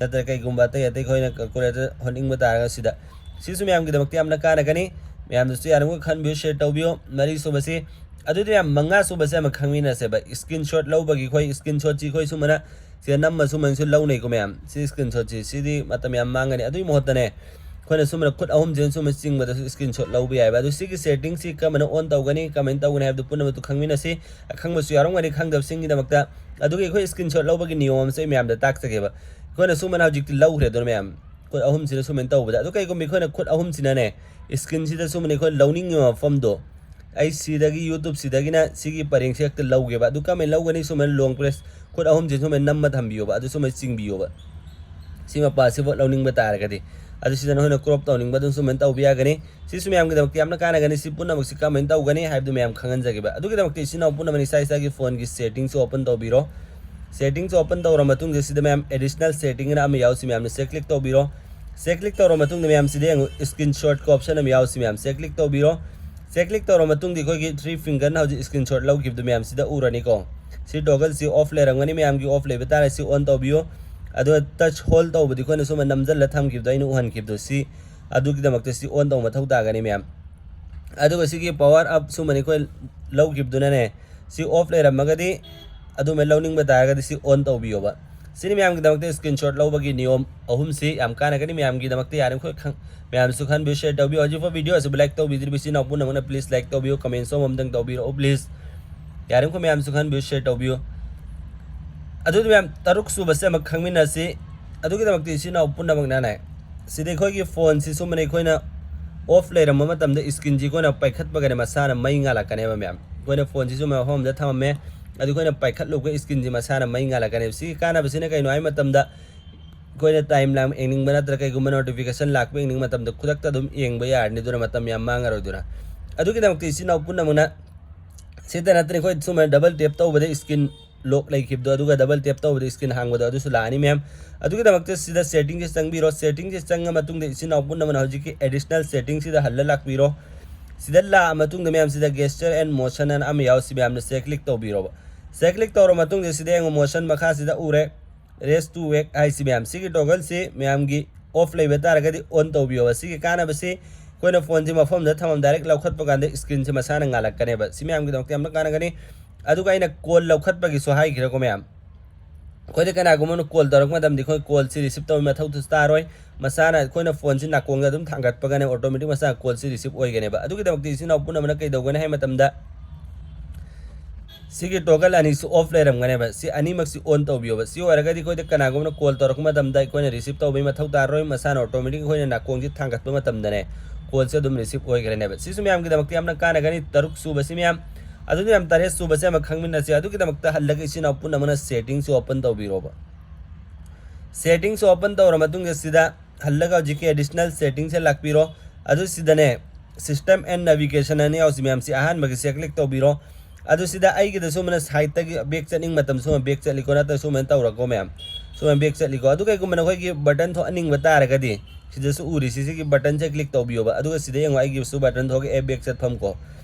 ꯅꯠꯇ꯭ꯔꯒ ꯀꯩꯒꯨꯝꯕ ꯑꯇꯩ ꯑꯇꯩ ꯑꯩꯈꯣꯏꯅ ꯀꯥꯜꯀꯨꯂꯦꯇꯔ ꯍꯣꯠꯅꯤꯡꯕ ꯇꯥꯔꯒ ꯁꯤꯗ꯫ ꯁꯤꯁꯨ ꯃꯌꯥꯝꯒꯤꯗꯃꯛꯇ ꯌꯥꯝꯅ ꯀꯥꯟꯅꯒꯅꯤ꯫ ꯃꯌꯥꯝꯗꯁꯨ ꯌꯥꯔꯤꯕꯃꯈꯩ ꯈꯟꯕꯤꯌꯨ, ꯁꯤꯌꯔ ꯇꯧꯕꯤꯌꯨ꯫ ꯃꯔꯤꯁꯨꯕꯁꯤ, ꯑꯗꯨꯗꯤ ꯃꯌꯥꯝ ꯃꯉꯥꯁꯨꯕꯁꯦ ꯑꯃ ꯈꯪꯃꯤꯟꯅꯁꯦꯕ꯫ ꯏꯁꯀ꯭ꯔꯤꯟ ꯁꯣꯠ ꯂꯧꯕꯒꯤ ꯑꯩꯈꯣꯏ ꯏꯁꯀ꯭ꯔꯤꯟ ꯁꯣꯠꯁꯤ ꯑꯩꯈꯣꯏ ꯁꯨꯃꯥꯏꯅ ꯁꯤꯗ ꯅꯝꯃ ꯁꯨꯃꯥꯏꯅꯁꯨ ꯂꯧꯅꯩꯀꯣ ꯃꯌꯥꯝ꯫ ꯁꯤ ꯏꯁꯀ꯭ꯔꯤꯟ ꯁꯣꯠꯁꯤ, ꯁꯤꯗꯤ ꯃꯇꯝ ꯌꯥꯝ ꯃꯥꯡꯒꯅꯤ꯫ ꯑꯗꯨꯒꯤ ꯃꯍꯨꯠꯇꯅꯦ, ꯑꯩꯈꯣꯏꯅ ꯁꯨꯃꯥꯏꯅ ꯈꯨꯠ ꯑꯍꯨꯝꯁꯤꯅ ꯁꯨꯝꯕ ꯆꯤꯡꯕꯗꯁꯨ ꯏꯁꯀ꯭ꯔꯤꯟ ꯁꯣꯠ ꯂꯧꯕ ꯌꯥꯏꯕ꯫ ꯑꯗꯨ ꯁꯤꯒꯤ ꯁꯦꯇꯤꯡꯁꯤ ꯀꯔꯝꯕꯅ ꯑꯣꯟ ꯇꯧꯒꯅꯤ, ꯀꯃꯥꯏꯅ ꯇꯧꯒꯅꯤ ꯍꯥꯏꯕꯗꯨ ꯄꯨꯝꯅꯃꯛꯇꯨ ꯈꯪꯃꯤꯟꯅꯁꯤ꯫ ꯑꯈꯪꯕꯁꯨ ꯌꯥꯎꯔꯝꯒꯅꯤ ꯈꯪꯗꯕꯁꯤꯡꯒꯤꯗꯃꯛꯇ꯫ ꯑꯗꯨꯒꯤ ꯑꯩꯈꯣꯏ ꯏꯁꯀ꯭ꯔꯤꯟ ꯁꯣꯠ ꯂꯧꯕꯒꯤ ꯅꯤꯌꯣꯝ ꯑꯃꯁꯨ ꯑꯩ ꯃꯌꯥꯝꯗ ꯇꯥꯛꯆꯒꯦꯕ꯫ ꯑꯩꯈꯣꯏꯅ ꯁꯨꯃꯥꯏꯅ ꯍꯧꯖꯤꯛꯇꯤ ꯂꯧꯈ꯭ꯔꯦ ꯑꯗꯨꯅ ꯃꯌꯥꯝ, ꯈꯨꯠ ꯑꯍꯨꯝꯁꯤꯅ ꯁꯨꯃꯥꯏꯅ ꯇꯧꯕꯗ꯫ ꯑꯗꯨ ꯀꯩꯒꯨꯝꯕ ꯑꯩꯈꯣꯏꯅ ꯈꯨꯠ ꯑꯍꯨꯝꯁꯤꯅꯅꯦ, ꯏꯁꯀ꯭ꯔꯤꯟꯁꯤꯗ ꯁꯨꯃꯥꯏꯅ ꯑꯩꯈꯣꯏꯅ ꯂꯧꯅꯤꯡꯉꯤꯕ ꯃꯐꯝꯗꯣ, ꯑꯩ ꯁꯤꯗꯒꯤ YouTubeꯁꯤꯗꯒꯤꯅ ꯁꯤꯒꯤ ꯄꯔꯦꯡꯁꯦ ꯍꯦꯛꯇ ꯂꯧꯒꯦꯕ꯫ ꯑꯗꯨ ꯀꯃꯥꯏꯅ ꯂꯧꯒꯅꯤ? ꯁꯨꯃꯥꯏꯅ ꯂꯣꯡ ꯄ꯭ꯔꯦꯁ ꯈꯨꯠ ꯑꯍꯨꯝꯁꯦ ꯁꯨꯃꯥꯏꯅ ꯅꯝꯃ ꯊꯝꯕꯤꯌꯣꯕ꯫ ꯑꯗꯨ ꯁꯨꯃꯥꯏꯅ ꯆꯤꯡꯕꯤꯌꯣꯕ꯫ ꯁꯤ ꯃꯄꯥꯁꯤꯐꯥꯎ ꯂꯧꯅꯤꯡꯕ ꯇꯥꯔꯒꯗꯤ꯫ ꯑꯗꯨ ꯁꯤꯗ ꯅꯈꯣꯏꯅ ꯀ꯭ꯔꯣꯞ ꯇꯧꯅꯤꯡꯕ ꯑꯗꯨꯝ ꯁꯨꯃꯥꯏꯅ ꯇꯧꯕ ꯌꯥꯒꯅꯤ꯫ ꯁꯤꯁꯨ ꯃꯌꯥꯝꯒꯤꯗꯃꯛꯇ ꯌꯥꯝꯅ ꯀꯥꯟꯅꯒꯅꯤ꯫ ꯁꯤ ꯄꯨꯝꯅꯃꯛꯁꯤ ꯀꯃꯥꯏꯅ ꯇꯧꯒꯅꯤ ꯍꯥꯏꯕꯗꯨ ꯃꯌꯥꯝ ꯈꯪꯍꯟꯖꯒꯦꯕ꯫ ꯑꯗꯨꯒꯤꯗꯃꯛꯇ ꯏꯆꯤꯟ ꯏꯅꯥꯎ ꯄꯨꯝꯅꯃꯛꯅ ꯏꯁꯥ ꯏꯁꯥꯒꯤ ꯐꯣꯟꯒꯤ ꯁꯦꯇꯤꯡꯁꯨ ꯑꯣꯄꯟ ꯇꯧꯕꯤꯔꯣ꯫ ꯁꯦꯇꯤꯡꯁꯨ ꯑꯣꯄꯟ ꯇꯧꯔ ꯃꯇꯨꯡꯗ ꯁꯤꯗ ꯃꯌꯥꯝ ꯑꯦꯗꯤꯁꯅꯦꯜ ꯁꯦꯇꯤꯡ ꯑꯅ ꯑꯃ ꯌꯥꯎꯁꯤ ꯃꯌꯥꯝꯅ ꯁꯦ ꯀ꯭ꯂꯤꯛ ꯇꯧꯕꯤꯔꯣ꯫ ꯁꯦ ꯀ꯭ꯂꯤꯛ ꯇꯧꯔ ꯃꯇꯨꯡꯗ ꯃꯌꯥꯝ ꯁꯤꯗ ꯌꯦꯡꯉꯨ, ꯏꯁꯀ꯭ꯔꯤꯟ ꯁꯣꯠꯀꯤ ꯑꯣꯞꯁꯟ ꯑꯃ ꯌꯥꯎꯁꯤ ꯃꯌꯥꯝ ꯁꯦ ꯀ꯭ꯂꯤꯛ ꯇꯧꯕꯤꯔꯣ꯫ ꯁꯦ ꯀ꯭ꯂꯤꯛ ꯇꯧꯔ ꯃꯇꯨꯡꯗ ꯑꯩꯈꯣꯏꯒꯤ ꯊ꯭ꯔꯤ ꯐꯤꯡꯒꯔꯅ ꯍꯧꯖꯤꯛ ꯏꯁꯀ꯭ꯔꯤꯟ ꯁꯣꯠ ꯂꯧꯈꯤꯕꯗꯨ ꯃꯌꯥꯝ ꯁꯤꯗ ꯎꯔꯅꯤꯀꯣ꯫ ꯁꯤ ꯇꯣꯒꯜꯁꯤ ꯑꯣꯐ ꯂꯩꯔꯝꯒꯅꯤ, ꯃꯌꯥꯝꯒꯤ ꯑꯣꯐ ꯂꯩꯕ ꯇꯥꯔꯦ ꯁꯤ ꯑꯣꯟ ꯇꯧꯕꯤꯌꯣ꯫ ꯑꯗꯨꯒ ꯇꯆ ꯍꯣꯜ ꯇꯧꯕꯗꯤ ꯑꯩꯈꯣꯏꯅ ꯁꯨꯝ ꯅꯝꯁꯤꯜꯂ ꯊꯝꯈꯤꯕꯗꯣ ꯑꯩꯅ ꯎꯍꯟꯈꯤꯕꯗꯣ ꯁꯤ, ꯑꯗꯨꯒꯤꯗꯃꯛꯇ ꯁꯤ ꯑꯣꯟ ꯇꯧꯕ ꯃꯊꯧ ꯇꯥꯒꯅꯤ ꯃꯌꯥꯝ꯫ ꯑꯗꯨꯒ ꯁꯤꯒꯤ ꯄꯋꯥꯔ ꯑꯞ ꯁꯨꯝꯕꯅꯤ ꯑꯩꯈꯣꯏ ꯂꯧꯈꯤꯕꯗꯨꯅꯅꯦ, ꯁꯤ ꯑꯣꯐ ꯂꯩꯔꯝꯃꯒꯗꯤ ꯑꯗꯨꯃꯥꯏꯅ ꯂꯧꯅꯤꯡꯕ ꯇꯥꯔꯒꯗꯤ ꯁꯤ ꯑꯣꯟ ꯇꯧꯕꯤꯌꯣꯕ꯫ ꯁꯤꯅꯤ ꯃꯌꯥꯝꯒꯤꯗꯃꯛꯇ ꯏꯁꯀ꯭ꯔꯤꯟ ꯁꯣꯠ ꯂꯧꯕꯒꯤ ꯅꯤꯌꯣꯝ ꯑꯍꯨꯝꯁꯤ ꯌꯥꯝ ꯀꯥꯟꯅꯒꯅꯤ ꯃꯌꯥꯝꯒꯤꯗꯃꯛꯇ꯫ ꯌꯥꯔꯤꯃꯈꯩ ꯈꯪ-, ꯃꯌꯥꯝꯁꯨ ꯈꯟꯕꯤꯌꯨ, ꯁꯤꯌꯔ ꯇꯧꯕꯤꯌꯨ꯫ ꯍꯧꯖꯤꯛꯐꯥꯎ ꯚꯤꯗꯤꯑꯣ ꯑꯁꯤꯕꯨ ꯂꯥꯏꯛ ꯇꯧꯕꯤꯗ꯭ꯔꯤꯕ ꯏꯆꯤꯟ ꯏꯅꯥꯎ ꯄꯨꯝꯅꯃꯛꯅ ꯄ꯭ꯂꯤꯖ ꯂꯥꯏꯛ ꯇꯧꯕꯤꯌꯨ, ꯀꯃꯦꯟꯁꯨ ꯑꯃꯃꯝꯇꯪ ꯇꯧꯕꯤꯔꯛꯎ ꯄ꯭ꯂꯤꯖ꯫ ꯌꯥꯔꯤꯃꯈꯩ ꯃꯌꯥꯝꯁꯨ ꯈꯟꯕꯤꯌꯨ, ꯁꯤꯌꯔ ꯇꯧꯕꯤꯌꯨ꯫ ꯑꯗꯨꯗꯤ ꯃꯌꯥꯝ, ꯇꯔꯨꯛ ꯁꯨꯕꯁꯦ ꯑꯃ ꯈꯪꯃꯤꯟꯅꯁꯤ꯫ ꯑꯗꯨꯒꯤꯗꯃꯛꯇ ꯏꯆꯤꯟ ꯏꯅꯥꯎ ꯄꯨꯝꯅꯃꯛꯅꯅꯦ, ꯁꯤꯗ ꯑꯩꯈꯣꯏꯒꯤ ꯐꯣꯟꯁꯤ ꯁꯨꯝꯕꯅꯦ ꯑꯩꯈꯣꯏꯅ ꯑꯣꯐ ꯂꯩꯔꯝꯕ ꯃꯇꯝꯗ ꯏꯁꯀ꯭ꯔꯤꯟꯁꯤ ꯑꯩꯈꯣꯏꯅ ꯄꯥꯏꯈꯠꯄꯒꯅꯦ ꯃꯁꯥꯅ ꯃꯩ ꯉꯥꯜꯂꯛꯀꯅꯦꯕ ꯃꯌꯥꯝ꯫ ꯑꯩꯈꯣꯏꯅ ꯐꯣꯟꯁꯤꯁꯨ ꯃꯐꯝ ꯑꯃꯗ ꯊꯝꯃꯝꯃꯦ, ꯑꯗꯨ ꯑꯩꯈꯣꯏꯅ ꯄꯥꯏꯈꯠꯂꯨꯕꯒ ꯏꯁꯀ꯭ꯔꯤꯟꯁꯤ ꯃꯁꯥꯅ ꯃꯩ ꯉꯥꯜꯂꯛꯀꯅꯦꯕ꯫ ꯁꯤꯒꯤ ꯀꯥꯟꯅꯕꯁꯤꯅ ꯀꯩꯅꯣ ꯍꯥꯏ ꯃꯇꯝꯗ, ꯑꯩꯈꯣꯏꯅ ꯇꯥꯏꯝ ꯂꯥꯏꯟ ꯌꯦꯡꯅꯤꯡꯕ ꯅꯠꯇ꯭ꯔꯒ ꯀꯩꯒꯨꯝꯕ ꯅꯣꯇꯤꯐꯤꯀꯦꯁꯟ ꯂꯥꯛꯄ ꯌꯦꯡꯅꯤꯡꯕ ꯃꯇꯝꯗ ꯈꯨꯗꯛꯇ ꯑꯗꯨꯝ ꯌꯦꯡꯕ ꯌꯥꯔꯅꯤ, ꯑꯗꯨꯅ ꯃꯇꯝ ꯌꯥꯝ ꯃꯥꯡꯉꯔꯣꯏꯗꯨꯅ꯫ ꯑꯗꯨꯒꯤꯗꯃꯛꯇ ꯏꯆꯤꯟ ꯏꯅꯥꯎ ꯄꯨꯝꯅꯃꯛꯅ ꯁꯤꯗ ꯅꯠꯇꯅ ꯑꯩꯈꯣꯏ ꯁꯨꯃꯥꯏꯅ ꯗꯕꯜ ꯇꯦꯞ ꯇꯧꯕꯗ ꯏꯁꯀ꯭ꯔꯤꯟ ꯂꯣꯛ ꯂꯩꯈꯤꯕꯗꯣ, ꯑꯗꯨꯒ ꯗꯕꯜ ꯇꯦꯞ ꯇꯧꯕꯗ ꯏꯁꯀ꯭ꯔꯤꯟ ꯍꯥꯡꯕꯗꯣ, ꯑꯗꯨꯁꯨ ꯂꯥꯛꯑꯅꯤ ꯃꯌꯥꯝ꯫ ꯑꯗꯨꯒꯤꯗꯃꯛꯇ ꯁꯤꯗ ꯁꯦꯇꯤꯡꯁꯦ ꯆꯪꯕꯤꯔꯣ꯫ ꯁꯦꯇꯤꯡꯁꯦ ꯆꯪꯉ ꯃꯇꯨꯡꯗ ꯏꯆꯤꯟ ꯏꯅꯥꯎ ꯄꯨꯝꯅꯃꯛꯅ ꯍꯧꯖꯤꯛꯀꯤ ꯑꯦꯗꯤꯁꯅꯦꯜ ꯁꯦꯇꯤꯡꯁꯤꯗ ꯍꯜꯂ ꯂꯥꯛꯄꯤꯔꯣ꯫ ꯁꯤꯗ ꯂꯥꯛꯑ ꯃꯇꯨꯡꯗ ꯃꯌꯥꯝ ꯁꯤꯗ gesture and motion ꯑꯅ ꯑꯃ ꯌꯥꯎ, ꯁꯤ ꯃꯌꯥꯝꯅ ꯁꯦ ꯀ꯭ꯂꯤꯛ ꯇꯧꯕꯤꯔꯣꯕ꯫ ꯁꯦ ꯀ꯭ꯂꯤꯛ ꯇꯧꯔ ꯃꯇꯨꯡꯗ ꯁꯤꯗ ꯌꯦꯡꯉꯨ, ꯃꯣꯁꯟ ꯃꯈꯥꯁꯤꯗ ꯎꯔꯦ꯫ Raise to wake ꯍꯥꯏꯁꯤ ꯃꯌꯥꯝ, ꯁꯤꯒꯤ ꯇꯣꯒꯜꯁꯤ ꯃꯌꯥꯝꯒꯤ ꯑꯣꯐ ꯂꯩꯕ ꯇꯥꯔꯒꯗꯤ ꯑꯣꯟ ꯇꯧꯕꯤꯌꯣꯕ꯫ ꯁꯤꯒꯤ ꯀꯥꯟꯅꯕꯁꯤ ꯑꯩꯈꯣꯏꯅ ꯐꯣꯟꯁꯤ ꯃꯐꯝꯗ ꯊꯝꯃꯝ ꯗꯥꯏꯔꯦꯛ ꯂꯧꯈꯠꯄ ꯀꯥꯟꯗ ꯏꯁꯀ꯭ꯔꯤꯟꯁꯤ ꯃꯁꯥꯅ ꯉꯥꯜꯂꯛꯀꯅꯦꯕ꯫ ꯁꯤ ꯃꯌꯥꯝꯒꯤꯗꯃꯛꯇ ꯌꯥꯝꯅ ꯀꯥꯟꯅꯒꯅꯤ꯫ ꯑꯗꯨꯒ ꯑꯩꯅ ꯀꯣꯜ ꯂꯧꯈꯠꯄꯒꯤꯁꯨ ꯍꯥꯏꯈ꯭ꯔꯦꯀꯣ ꯃꯌꯥꯝ, ꯑꯩꯈꯣꯏꯗ ꯀꯅꯥꯒꯨꯝꯕ ꯑꯃꯅ ꯀꯣꯜ ꯇꯧꯔꯛꯄ ꯃꯇꯝꯗ ꯑꯩꯈꯣꯏ ꯀꯣꯜꯁꯤ ꯔꯤꯁꯤꯞ ꯇꯧꯕꯒꯤ ꯃꯊꯧꯁꯨ ꯇꯥꯔꯣꯏ꯫ ꯃꯁꯥꯅ ꯑꯩꯈꯣꯏꯅ ꯐꯣꯟꯁꯤ ꯅꯥꯀꯣꯡꯗ ꯑꯗꯨꯝ ꯊꯥꯡꯒꯠꯄꯒꯅꯦ ꯑꯣꯇꯣꯃꯦꯇꯤꯛ ꯃꯁꯥꯅ ꯀꯣꯜꯁꯤ ꯔꯤꯁꯤꯞ ꯑꯣꯏꯒꯅꯦꯕ꯫ ꯑꯗꯨꯒꯤꯗꯃꯛꯇ ꯏꯆꯤꯟ ꯏꯅꯥꯎ ꯄꯨꯝꯅꯃꯛꯅ ꯀꯩꯗꯧꯒꯅꯤ ꯍꯥꯏ ꯃꯇꯝꯗ ꯁꯤꯒꯤ ꯇꯣꯒꯜ ꯑꯅꯤꯁꯤ ꯑꯣꯐ ꯂꯩꯔꯝꯒꯅꯦꯕ꯫ ꯁꯤ ꯑꯅꯤꯃꯛꯁꯤ ꯑꯣꯟ ꯇꯧꯕꯤꯌꯣꯕ꯫ ꯁꯤ ꯑꯣꯏꯔꯒꯗꯤ ꯑꯩꯈꯣꯏꯗ ꯀꯅꯥꯒꯨꯝꯕꯅ ꯀꯣꯜ ꯇꯧꯔꯛꯄ ꯃꯇꯝꯗ ꯑꯩꯈꯣꯏꯅ ꯔꯤꯁꯤꯞ ꯇꯧꯕꯒꯤ ꯃꯊꯧ ꯇꯥꯔꯔꯣꯏ꯫ ꯃꯁꯥꯅ ꯑꯣꯇꯣꯃꯦꯇꯤꯛ ꯑꯩꯈꯣꯏꯅ ꯅꯥꯀꯣꯡꯁꯤ ꯊꯥꯡꯒꯠꯄ ꯃꯇꯝꯗꯅꯦ ꯀꯣꯜꯁꯦ ꯑꯗꯨꯝ ꯔꯤꯁꯤꯞ ꯑꯣꯏꯈ꯭ꯔꯅꯦꯕ꯫ ꯁꯤꯁꯨ ꯃꯌꯥꯝꯒꯤꯗꯃꯛꯇ ꯌꯥꯝꯅ ꯀꯥꯟꯅꯒꯅꯤ꯫ ꯇꯔꯨꯛ ꯁꯨꯕꯁꯤ ꯃꯌꯥꯝ, ꯑꯗꯨꯗꯤ ꯃꯌꯥꯝ ꯇꯔꯦꯠ ꯁꯨꯕꯁꯦ ꯑꯃ ꯈꯪꯃꯤꯟꯅꯁꯤ꯫ ꯑꯗꯨꯒꯤꯗꯃꯛꯇ ꯍꯜꯂꯒ ꯏꯆꯤꯟ ꯏꯅꯥꯎ ꯄꯨꯝꯅꯃꯛꯅ ꯁꯦꯇꯤꯡꯁꯤ ꯑꯣꯄꯟ ꯇꯧꯕꯤꯔꯣꯕ꯫ ꯁꯦꯇꯤꯡꯁꯤ ꯑꯣꯄꯟ ꯇꯧꯔ ꯃꯇꯨꯡꯗ ꯁꯤꯗ ꯍꯜꯂꯒ ꯍꯧꯖꯤꯛꯀꯤ ꯑꯦꯗꯤꯁꯅꯦꯜ ꯁꯦꯇꯤꯡꯁꯦ ꯂꯥꯛꯄꯤꯔꯣ꯫ ꯑꯗꯨ ꯁꯤꯗꯅꯦ system and navigation ꯑꯅ ꯌꯥꯎꯁꯤ ꯃꯌꯥꯝꯁꯤ ꯑꯍꯥꯟꯕꯒꯤꯁꯦ ꯀ꯭ꯂꯤꯛ ꯇꯧꯕꯤꯔꯣ꯫ ꯑꯗꯨ ꯁꯤꯗ ꯑꯩꯒꯤꯗ ꯁꯨꯃꯥꯏꯅ ꯁꯥꯏꯠꯇꯒꯤ ꯕꯦꯛ ꯆꯠꯅꯤꯡ ꯃꯇꯝ ꯁꯨꯃꯥꯏꯅ ꯕꯦꯛ ꯆꯠꯂꯤꯀꯣ, ꯅꯠꯇ꯭ꯔꯒ ꯁꯨꯃꯥꯏꯅ ꯇꯧꯔꯀꯣ ꯃꯌꯥꯝ, ꯁꯨꯃꯥꯏꯅ ꯕꯦꯛ ꯆꯠꯂꯤꯀꯣ꯫ ꯑꯗꯨ ꯀꯩꯒꯨꯝꯕ ꯅꯈꯣꯏꯒꯤ ꯕꯇꯟ ꯊꯣꯛꯍꯟꯅꯤꯡꯕ ꯇꯥꯔꯒꯗꯤ ꯁꯤꯗꯁꯨ ꯎꯔꯤꯁꯤ, ꯁꯤꯒꯤ ꯕꯇꯟꯁꯦ ꯀ꯭ꯂꯤꯛ ꯇꯧꯕꯤꯌꯣꯕ꯫ ꯑꯗꯨꯒ ꯁꯤꯗ ꯌꯦꯡꯉꯣ, ꯑꯩꯒꯤꯁꯨ ꯕꯇꯟ ꯊꯣꯛꯂꯛꯑꯦ ꯕꯦꯛ ꯆꯠꯐꯝ ꯀꯣ꯫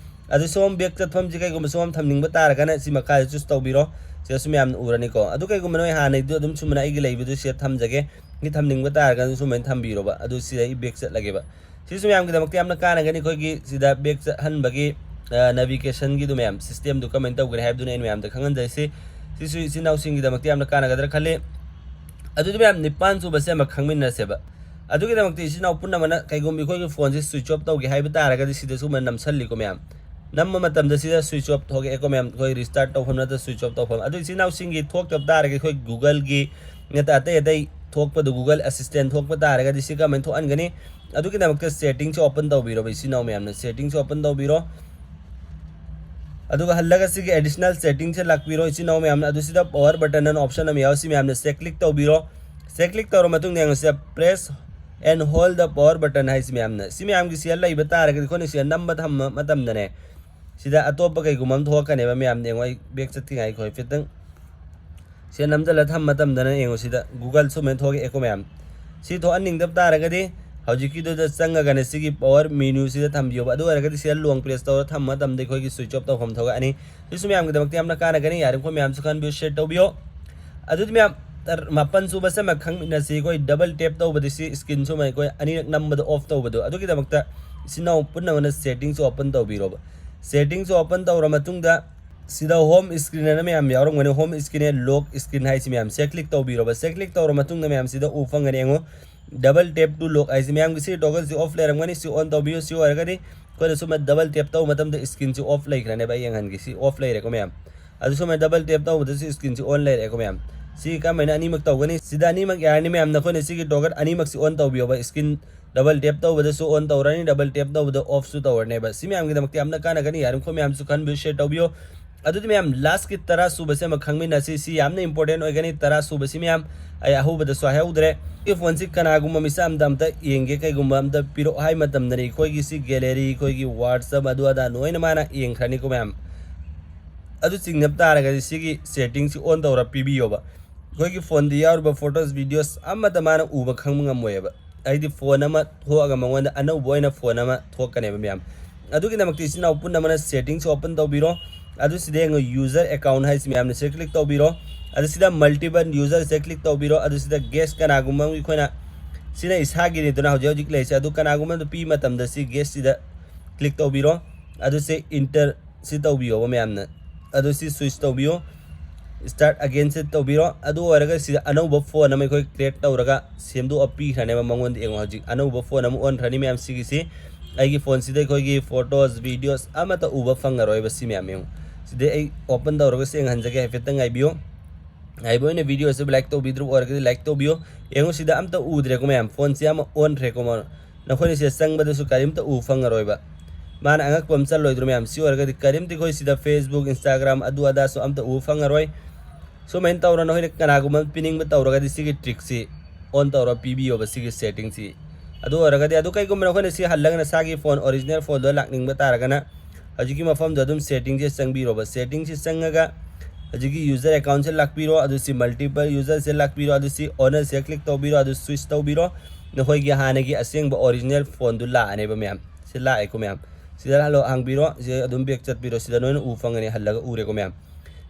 ꯑꯗꯨ ꯁꯣꯝ ꯕꯦꯛ ꯆꯠꯐꯝꯁꯤ ꯀꯩꯒꯨꯝꯕ ꯁꯣꯝ ꯊꯝꯅꯤꯡꯕ ꯇꯥꯔꯒꯅ ꯁꯤ ꯃꯈꯥꯗ ꯆꯨꯁ ꯇꯧꯕꯤꯔꯣ꯫ ꯁꯤꯗꯁꯨ ꯃꯌꯥꯝꯅ ꯎꯔꯅꯤꯀꯣ꯫ ꯑꯗꯨ ꯀꯩꯒꯨꯝꯕ ꯅꯣꯏ ꯍꯥꯟꯅꯩꯗꯨ ꯑꯗꯨꯝ ꯁꯨꯃꯥꯏꯅ ꯑꯩꯒꯤ ꯂꯩꯕꯗꯨ ꯁꯤꯗ ꯊꯝꯖꯒꯦ꯫ ꯁꯤ ꯊꯝꯅꯤꯡꯕ ꯇꯥꯔꯒꯅ ꯁꯨꯃꯥꯏꯅ ꯊꯝꯕꯤꯔꯣꯕ꯫ ꯑꯗꯨ ꯁꯤꯗ ꯑꯩ ꯕꯦꯛ ꯆꯠꯂꯒꯦꯕ꯫ ꯁꯤꯁꯨ ꯃꯌꯥꯝꯒꯤꯗꯃꯛꯇ ꯌꯥꯝꯅ ꯀꯥꯟꯅꯒꯅꯤ꯫ ꯑꯩꯈꯣꯏꯒꯤ ꯁꯤꯗ ꯕꯦꯛ ꯆꯠꯍꯟꯕꯒꯤ ꯅꯦꯚꯤꯒꯦꯁꯟꯒꯤꯗꯨ ꯃꯌꯥꯝ ꯁꯤꯁꯇꯦꯝꯗꯨ ꯀꯃꯥꯏꯅ ꯇꯧꯒꯅꯤ ꯍꯥꯏꯕꯗꯨꯅ ꯑꯩꯅ ꯃꯌꯥꯝꯗ ꯈꯪꯍꯟꯖꯔꯤꯁꯤ꯫ ꯁꯤꯁꯨ ꯏꯆꯤꯟ ꯏꯅꯥꯎꯁꯤꯡꯒꯤꯗꯃꯛꯇ ꯌꯥꯝꯅ ꯀꯥꯟꯅꯒꯗ꯭ꯔꯥ ꯈꯜꯂꯤ꯫ ꯑꯗꯨꯗꯤ ꯃꯌꯥꯝ ꯅꯤꯄꯥꯟ ꯁꯨꯕꯁꯦ ꯑꯃ ꯈꯪꯃꯤꯟꯅꯁꯦꯕ꯫ ꯑꯗꯨꯒꯤꯗꯃꯛꯇ ꯏꯆꯤꯟ ꯏꯅꯥꯎ ꯄꯨꯝꯅꯃꯛꯅ ꯀꯩꯒꯨꯝꯕ ꯑꯩꯈꯣꯏꯒꯤ ꯐꯣꯟꯁꯤ ꯁ꯭ꯋꯤꯆ ꯑꯣꯐ ꯇꯧꯒꯦ ꯍꯥꯏꯕ ꯇꯥꯔꯒꯗꯤ ꯁꯤꯗ ꯁꯨꯃꯥꯏꯅ ꯅꯝꯁꯜꯂꯤꯀꯣ ꯃꯌꯥꯝ꯫ ꯅꯝꯕ ꯃꯇꯝꯗ ꯁꯤꯗ ꯁ꯭ꯋꯤꯆ ꯑꯣꯐ ꯊꯣꯛꯂꯛꯑꯦꯀꯣ ꯃꯌꯥꯝ, ꯑꯩꯈꯣꯏ ꯔꯤꯁꯇꯥꯔꯠ ꯇꯧꯐꯝ ꯅꯠꯇ꯭ꯔ ꯁ꯭ꯋꯤꯆ ꯑꯣꯐ ꯇꯧꯐꯝ꯫ ꯑꯗꯨ ꯏꯆꯤꯟ ꯏꯅꯥꯎꯁꯤꯡꯒꯤ ꯊꯣꯛꯇꯕ ꯇꯥꯔꯒꯗꯤ ꯑꯩꯈꯣꯏ ꯒꯨꯒꯜꯒꯤ ꯅꯠꯇ꯭ꯔ ꯑꯇꯩ ꯑꯇꯩ ꯊꯣꯛꯄꯗꯣ, ꯒꯨꯒꯜ ꯑꯦꯁꯤꯁꯇꯦꯟ ꯊꯣꯛꯄ ꯇꯥꯔꯒꯗꯤ ꯁꯤ ꯀꯃꯥꯏꯅ ꯊꯣꯛꯍꯟꯒꯅꯤ? ꯑꯗꯨꯒꯤꯗꯃꯛꯇ ꯁꯦꯇꯤꯡꯁꯦ ꯑꯣꯄꯟ ꯇꯧꯕꯤꯔꯣꯕ ꯏꯆꯤꯟ ꯏꯅꯥꯎ ꯃꯌꯥꯝꯅ, ꯁꯦꯇꯤꯡꯁꯦ ꯑꯣꯄꯟ ꯇꯧꯕꯤꯔꯣ꯫ ꯑꯗꯨꯒ ꯍꯜꯂꯒ ꯁꯤꯒꯤ ꯑꯦꯗꯤꯁꯅꯦꯜ ꯁꯦꯇꯤꯡꯁꯦ ꯂꯥꯛꯄꯤꯔꯣ ꯏꯆꯤꯟ ꯏꯅꯥꯎ ꯃꯌꯥꯝꯅ꯫ ꯑꯗꯨ ꯁꯤꯗ ꯄꯋꯥꯔ ꯕꯇꯟ ꯑꯅ ꯑꯣꯞꯁꯟ ꯑꯃ ꯌꯥꯎ, ꯁꯤ ꯃꯌꯥꯝꯅ ꯁꯤꯗ ꯀ꯭ꯂꯤꯛ ꯇꯧꯕꯤꯔꯣ꯫ ꯁꯤꯗ ꯀ꯭ꯂꯤꯛ ꯇꯧꯔ ꯃꯇꯨꯡꯗ ꯌꯦꯡꯉꯣ, ꯁꯤꯗ press and hold the power button ꯍꯥꯏꯁꯤ ꯃꯌꯥꯝꯅ, ꯁꯤ ꯃꯌꯥꯝꯒꯤ ꯁꯤꯗ ꯂꯩꯕ ꯇꯥꯔꯒꯗꯤ ꯑꯩꯈꯣꯏꯅ ꯁꯤꯗ ꯅꯝꯕ ꯊꯝꯕ ꯃꯇꯝꯗꯅꯦ, ꯁꯤꯗ ꯑꯇꯣꯞꯄ ꯀꯩꯒꯨꯝꯕ ꯑꯃ ꯊꯣꯛꯂꯛꯀꯅꯦꯕ ꯃꯌꯥꯝꯅ꯫ ꯌꯦꯡꯉꯣ, ꯑꯩ ꯕꯦꯛ ꯆꯠꯇ꯭ꯔꯤꯉꯥꯏ ꯑꯩꯈꯣꯏ ꯈꯤꯇꯪ ꯁꯤꯗ ꯅꯝꯁꯤꯜꯂ ꯊꯝꯕ ꯃꯇꯝꯗꯅ ꯌꯦꯡꯉꯣ, ꯁꯤꯗ ꯒꯨꯒꯜ ꯁꯨꯃꯥꯏꯅ ꯊꯣꯛꯂꯛꯑꯦꯀꯣ ꯃꯌꯥꯝ꯫ ꯁꯤ ꯊꯣꯛꯍꯟꯅꯤꯡꯗꯕ ꯇꯥꯔꯒꯗꯤ ꯍꯧꯖꯤꯛꯀꯤꯗꯨꯗ ꯆꯪꯉꯒꯅꯦ ꯁꯤꯒꯤ ꯄꯋꯥꯔ ꯃꯦꯅ꯭ꯌꯨꯁꯤꯗ ꯊꯝꯕꯤꯌꯣꯕ꯫ ꯑꯗꯨ ꯑꯣꯏꯔꯒꯗꯤ ꯁꯤꯗ ꯂꯣꯡ ꯄ꯭ꯔꯦꯁ ꯇꯧꯔ ꯊꯝꯕ ꯃꯇꯝꯗ ꯑꯩꯈꯣꯏꯒꯤ ꯁ꯭ꯋꯤꯆ ꯑꯣꯐ ꯇꯧꯐꯝ ꯊꯣꯛꯂꯛꯑꯅꯤ꯫ ꯁꯤꯁꯨ ꯃꯌꯥꯝꯒꯤꯗꯃꯛꯇ ꯌꯥꯝꯅ ꯀꯥꯟꯅꯒꯅꯤ꯫ ꯌꯥꯔꯤꯕꯈꯣꯏ ꯃꯌꯥꯝꯁꯨ ꯈꯟꯕꯤꯌꯨ, ꯁꯤꯌꯔ ꯇꯧꯕꯤꯌꯣ꯫ ꯑꯗꯨꯗꯤ ꯃꯌꯥꯝ, ꯇꯔ-, ꯃꯥꯄꯟ ꯁꯨꯕꯁꯦ ꯑꯃ ꯈꯪꯃꯤꯟꯅꯁꯤ꯫ ꯑꯩꯈꯣꯏ ꯗꯕꯜ ꯇꯦꯞ ꯇꯧꯕꯗ ꯁꯤ ꯏꯁꯀ꯭ꯔꯤꯟꯁꯨ ꯑꯃ ꯑꯩꯈꯣꯏ ꯑꯅꯤꯔꯛ ꯅꯝꯕꯗ ꯑꯣꯐ ꯇꯧꯕꯗꯣ, ꯑꯗꯨꯒꯤꯗꯃꯛꯇ ꯏꯆꯤꯟ ꯏꯅꯥꯎ ꯄꯨꯝꯅꯃꯛꯅ ꯁꯦꯇꯤꯡꯁꯨ ꯑꯣꯄꯟ ꯇꯧꯕꯤꯔꯣꯕ꯫ ꯁꯦꯇꯤꯡꯁꯨ ꯑꯣꯄꯟ ꯇꯧꯔ ꯃꯇꯨꯡꯗ ꯁꯤꯗ ꯍꯣꯝ ꯏꯁꯀ꯭ꯔꯤꯟ ꯍꯥꯏꯅ ꯃꯌꯥꯝ ꯌꯥꯎꯔꯝꯒꯅꯤ꯫ ꯍꯣꯝ ꯏꯁꯀ꯭ꯔꯤꯟ ꯍꯥꯏ ꯂꯣꯛ ꯏꯁꯀ꯭ꯔꯤꯟ ꯍꯥꯏꯁꯤ ꯃꯌꯥꯝ ꯁꯦ ꯀ꯭ꯂꯤꯛ ꯇꯧꯕꯤꯔꯣꯕ꯫ ꯁꯦ ꯀ꯭ꯂꯤꯛ ꯇꯧꯔ ꯃꯇꯨꯡꯗ ꯃꯌꯥꯝ ꯁꯤꯗ ꯎ ꯐꯪꯒꯅꯤ꯫ ꯌꯦꯡꯉꯣ, ꯗꯕꯜ ꯇꯦꯞ ꯇꯨ ꯂꯣꯛ ꯍꯥꯏꯁꯤ ꯃꯌꯥꯝꯒꯤ ꯁꯤ ꯇꯣꯒꯜꯁꯤ ꯑꯣꯐ ꯂꯩꯔꯝꯒꯅꯤ꯫ ꯁꯤ ꯑꯣꯟ ꯇꯧꯕꯤꯌꯨ꯫ ꯁꯤ ꯑꯣꯏꯔꯒꯗꯤ ꯑꯩꯈꯣꯏꯅ ꯁꯨꯝꯕ ꯗꯕꯜ ꯇꯦꯞ ꯇꯧꯕ ꯃꯇꯝꯗ ꯏꯁꯀ꯭ꯔꯤꯟꯁꯤ ꯑꯣꯐ ꯂꯩꯈ꯭ꯔꯅꯦꯕ꯫ ꯑꯩ ꯌꯦꯡꯍꯟꯒꯦ꯫ ꯁꯤ ꯑꯣꯐ ꯂꯩꯔꯦꯀꯣ ꯃꯌꯥꯝ꯫ ꯑꯗꯨ ꯁꯨꯃꯥꯏꯅ ꯗꯕꯜ ꯇꯦꯞ ꯇꯧꯕꯗꯁꯨ ꯏꯁꯀ꯭ꯔꯤꯟꯁꯤ ꯑꯣꯟ ꯂꯩꯔꯦꯀꯣ ꯃꯌꯥꯝ꯫ ꯁꯤ ꯀꯔꯝꯍꯥꯏꯅ ꯑꯅꯤꯃꯛ ꯇꯧꯒꯅꯤ? ꯁꯤꯗ ꯑꯅꯤꯃꯛ ꯌꯥꯔꯅꯤ ꯃꯌꯥꯝ꯫ ꯅꯈꯣꯏꯅ ꯁꯤꯒꯤ ꯇꯣꯒꯜ ꯑꯅꯤꯃꯛꯁꯤ ꯑꯣꯟ ꯇꯧꯕꯤꯌꯣꯕ꯫ ꯏꯁꯀ꯭ꯔꯤꯟ ꯗꯕꯜ ꯇꯦꯞ ꯇꯧꯕꯗꯁꯨ ꯑꯣꯟ ꯇꯧꯔꯅꯤ, ꯗꯕꯜ ꯇꯦꯞ ꯇꯧꯕꯗ ꯑꯣꯐꯁꯨ ꯇꯧꯔꯅꯦꯕ꯫ ꯁꯤ ꯃꯌꯥꯝꯒꯤꯗꯃꯛꯇ ꯌꯥꯝꯅ ꯀꯥꯟꯅꯒꯅꯤ꯫ ꯌꯥꯔꯤꯃꯈꯣꯏ ꯃꯌꯥꯝꯁꯨ ꯈꯟꯕꯤꯌꯨ, ꯁꯤꯌꯔ ꯇꯧꯕꯤꯌꯨ꯫ ꯑꯗꯨꯗꯤ ꯃꯌꯥꯝ, ꯂꯥꯁꯀꯤ ꯇꯔꯥ ꯁꯨꯕꯁꯦ ꯑꯃ ꯈꯪꯃꯤꯟꯅꯁꯤ꯫ ꯁꯤ ꯌꯥꯝꯅ ꯏꯝꯄꯣꯔꯇꯦꯟ ꯑꯣꯏꯒꯅꯤ꯫ ꯇꯔꯥ ꯁꯨꯕꯁꯤ ꯃꯌꯥꯝ, ꯑꯩ ꯑꯍꯧꯕꯗꯁꯨ ꯍꯥꯏꯍꯧꯗ꯭ꯔꯦ꯫ ꯁꯤ ꯐꯣꯟꯁꯤ ꯀꯅꯥꯒꯨꯝꯕ ꯃꯤꯁꯛ ꯑꯝꯗ ꯑꯝꯇ ꯌꯦꯡꯒꯦ, ꯀꯩꯒꯨꯝꯕ ꯑꯝꯇ ꯄꯤꯔꯛꯑꯣ ꯍꯥꯏ ꯃꯇꯝꯗꯅꯤ ꯑꯩꯈꯣꯏꯒꯤ ꯁꯤ ꯒꯦꯂꯔꯤ, ꯑꯩꯈꯣꯏꯒꯤ WhatsApp, ꯑꯗꯨ ꯑꯗꯥ ꯂꯣꯏꯅ ꯃꯥꯅ ꯌꯦꯡꯈ꯭ꯔꯅꯤꯀꯣ ꯃꯌꯥꯝ꯫ ꯑꯗꯨ ꯆꯤꯡꯅꯕ ꯇꯥꯔꯒꯗꯤ ꯁꯤꯒꯤ ꯁꯦꯇꯤꯡꯁꯤ ꯑꯣꯟ ꯇꯧꯔ ꯄꯤꯕꯤꯌꯣꯕ꯫ ꯑꯩꯈꯣꯏꯒꯤ ꯐꯣꯟꯗ ꯌꯥꯎꯔꯤꯕ ꯐꯣꯇꯣꯁ, ꯚꯤꯗꯤꯑꯣꯁ ꯑꯃꯠꯇ ꯃꯥꯅ ꯎꯕ ꯈꯪꯕ ꯉꯝꯃꯣꯏꯕ꯫ ꯍꯥꯏꯗꯤ ꯐꯣꯟ ꯑꯃ ꯊꯣꯛꯑꯒ ꯃꯉꯣꯟꯗ ꯑꯅꯧꯕ ꯑꯣꯏꯅ ꯐꯣꯟ ꯑꯃ ꯊꯣꯛꯀꯅꯦꯕ ꯃꯌꯥꯝ꯫ ꯑꯗꯨꯒꯤꯗꯃꯛꯇ ꯏꯆꯤꯟ ꯏꯅꯥꯎ ꯄꯨꯝꯅꯃꯛꯅ ꯁꯦꯇꯤꯡꯁꯤ ꯑꯣꯄꯟ ꯇꯧꯕꯤꯔꯣ꯫ ꯑꯗꯨ ꯁꯤꯗ ꯌꯦꯡꯉꯣ, ꯌꯨꯖꯔ ꯑꯦꯀꯥꯎꯟ ꯍꯥꯏꯁꯤ ꯃꯌꯥꯝꯅ ꯁꯤ ꯀ꯭ꯂꯤꯛ ꯇꯧꯕꯤꯔꯣ꯫ ꯑꯗꯨ ꯁꯤꯗ ꯃꯜꯇꯤꯄꯜ ꯌꯨꯖꯔꯁꯦ ꯀ꯭ꯂꯤꯛ ꯇꯧꯕꯤꯔꯣ꯫ ꯑꯗꯨ ꯁꯤꯗ ꯒꯦꯁ ꯀꯅꯥꯒꯨꯝꯕ ꯑꯃꯒꯤ ꯑꯩꯈꯣꯏꯅ, ꯁꯤꯅ ꯏꯁꯥꯒꯤꯅꯤꯗꯅ ꯍꯧꯖꯤꯛ ꯍꯧꯖꯤꯛ ꯂꯩꯔꯤꯁꯦ꯫ ꯑꯗꯨ ꯀꯅꯥꯒꯨꯝꯕ ꯑꯃꯗ ꯄꯤ ꯃꯇꯝꯗ ꯁꯤ ꯒꯦꯁꯁꯤꯗ ꯀ꯭ꯂꯤꯛ ꯇꯧꯕꯤꯔꯣ꯫ ꯑꯗꯨ ꯁꯤ ꯏꯟꯇꯔ ꯁꯤ ꯇꯧꯕꯤꯌꯣꯕ ꯃꯌꯥꯝꯅ꯫ ꯑꯗꯨ ꯁꯤ ꯁ꯭ꯋꯤꯆ ꯇꯧꯕꯤꯌꯣ, ꯁ꯭ꯇꯥꯔꯠ ꯑꯒꯦꯟꯁꯤ ꯇꯧꯕꯤꯔꯣ꯫ ꯑꯗꯨ ꯑꯣꯏꯔꯒ ꯁꯤꯗ ꯑꯅꯧꯕ ꯐꯣꯟ ꯑꯃ ꯑꯩꯈꯣꯏ ꯀ꯭ꯔꯤꯌꯦꯠ ꯇꯧꯔꯒ ꯁꯦꯝꯗꯣꯛꯑ ꯄꯤꯈ꯭ꯔꯅꯦꯕ ꯃꯉꯣꯟꯗ꯫ ꯌꯦꯡꯉꯣ, ꯍꯧꯖꯤꯛ ꯑꯅꯧꯕ ꯐꯣꯟ ꯑꯃ ꯑꯣꯟꯈ꯭ꯔꯅꯤ ꯃꯌꯥꯝ꯫ ꯁꯤꯒꯤꯁꯤ ꯑꯩꯒꯤ ꯐꯣꯟꯁꯤꯗ ꯑꯩꯈꯣꯏꯒꯤ ꯐꯣꯇꯣꯁ, ꯚꯤꯗꯤꯑꯣꯁ ꯑꯃꯠꯇ ꯎꯕ ꯐꯪꯉꯔꯣꯏꯕ꯫ ꯁꯤ ꯃꯌꯥꯝ ꯌꯦꯡꯉꯣ, ꯁꯤꯗꯩ ꯑꯩ ꯑꯣꯄꯟ ꯇꯧꯔꯒ ꯁꯦꯡꯍꯟꯖꯒꯦ, ꯍꯥꯏꯐꯦꯠꯇꯪ ꯉꯥꯏꯕꯤꯌꯨ꯫ ꯉꯥꯏꯕ ꯑꯣꯏꯅ ꯚꯤꯗꯤꯑꯣꯁꯤꯕꯨ ꯂꯥꯏꯛ ꯇꯧꯕꯤꯗ꯭ꯔꯤꯕ ꯑꯣꯏꯔꯒꯗꯤ ꯂꯥꯏꯛ ꯇꯧꯕꯤꯌꯨ꯫ ꯌꯦꯡꯉꯨ, ꯁꯤꯗ ꯑꯝꯇ ꯎꯗ꯭ꯔꯦꯀꯣ ꯃꯌꯥꯝ, ꯐꯣꯟꯁꯤ ꯑꯃ ꯑꯣꯟꯈ꯭ꯔꯦꯀꯣ꯫ ꯅꯈꯣꯏꯅ ꯁꯤꯗ ꯆꯪꯕꯗꯁꯨ ꯀꯔꯤꯝꯇ ꯎ ꯐꯪꯉꯔꯣꯏꯕ꯫ ꯃꯥꯅ ꯑꯉꯛꯄ ꯑꯃ ꯆꯠꯂꯣꯏꯗ꯭ꯔꯣ ꯃꯌꯥꯝ? ꯁꯤ ꯑꯣꯏꯔꯒꯗꯤ ꯀꯔꯤꯝꯇ ꯑꯩꯈꯣꯏ ꯁꯤꯗ Facebook, Instagram, ꯑꯗꯨ ꯑꯗꯥꯁꯨ ꯑꯝꯇ ꯎ ꯐꯪꯉꯔꯣꯏ꯫ ꯁꯨꯃꯥꯏꯅ ꯇꯧꯔ ꯅꯈꯣꯏꯅ ꯀꯅꯥꯒꯨꯝꯕ ꯑꯃ ꯄꯤꯅꯤꯡꯕ ꯇꯧꯔꯒꯗꯤ ꯁꯤꯒꯤ ꯇ꯭ꯔꯤꯛꯁꯤ ꯑꯣꯟ ꯇꯧꯔ ꯄꯤꯕꯤꯌꯣꯕ, ꯁꯤꯒꯤ ꯁꯦꯇꯤꯡꯁꯤ꯫ ꯑꯗꯨ ꯑꯣꯏꯔꯒꯗꯤ, ꯑꯗꯨ ꯀꯩꯒꯨꯝꯕ ꯅꯈꯣꯏꯅ ꯁꯤ ꯍꯜꯂꯒ ꯅꯁꯥꯒꯤ ꯐꯣꯟ ꯑꯣꯔꯤꯖꯤꯅꯦꯜ ꯐꯣꯟꯗꯣ ꯂꯥꯛꯅꯤꯡꯕ ꯇꯥꯔꯒꯅ ꯍꯧꯖꯤꯛꯀꯤ ꯃꯐꯝꯗꯣ ꯑꯗꯨꯝ ꯁꯦꯇꯤꯡꯁꯦ ꯆꯪꯕꯤꯔꯣꯕ꯫ ꯁꯦꯇꯤꯡꯁꯤ ꯆꯪꯉꯒ ꯍꯧꯖꯤꯛꯀꯤ ꯌꯨꯖꯔ ꯑꯦꯀꯥꯎꯟꯁꯦ ꯂꯥꯛꯄꯤꯔꯣ, ꯑꯗꯨ ꯁꯤ ꯃꯜꯇꯤꯄꯜ ꯌꯨꯖꯔꯁꯦ ꯂꯥꯛꯄꯤꯔꯣ, ꯑꯗꯨ ꯁꯤ ꯑꯣꯅꯔꯁꯦ ꯀ꯭ꯂꯤꯛ ꯇꯧꯕꯤꯔꯣ, ꯑꯗꯨ ꯁ꯭ꯋꯤꯆ ꯇꯧꯕꯤꯔꯣ꯫ ꯅꯈꯣꯏꯒꯤ ꯍꯥꯟꯅꯒꯤ ꯑꯁꯦꯡꯕ ꯑꯣꯔꯤꯖꯤꯅꯦꯜ ꯐꯣꯟꯗꯨ ꯂꯥꯛꯑꯅꯦꯕ ꯃꯌꯥꯝ꯫ ꯁꯤ ꯂꯥꯛꯑꯦꯀꯣ ꯃꯌꯥꯝ꯫ ꯁꯤꯗ ꯍꯜꯂꯣ ꯍꯥꯡꯕꯤꯔꯣ, ꯁꯤ ꯑꯗꯨꯝ ꯕꯦꯛ ꯆꯠꯄꯤꯔꯣ꯫ ꯁꯤꯗ ꯅꯣꯏꯅ ꯎ ꯐꯪꯒꯅꯤ, ꯍꯜꯂꯒ ꯎꯔꯦꯀꯣ ꯃꯌꯥꯝ꯫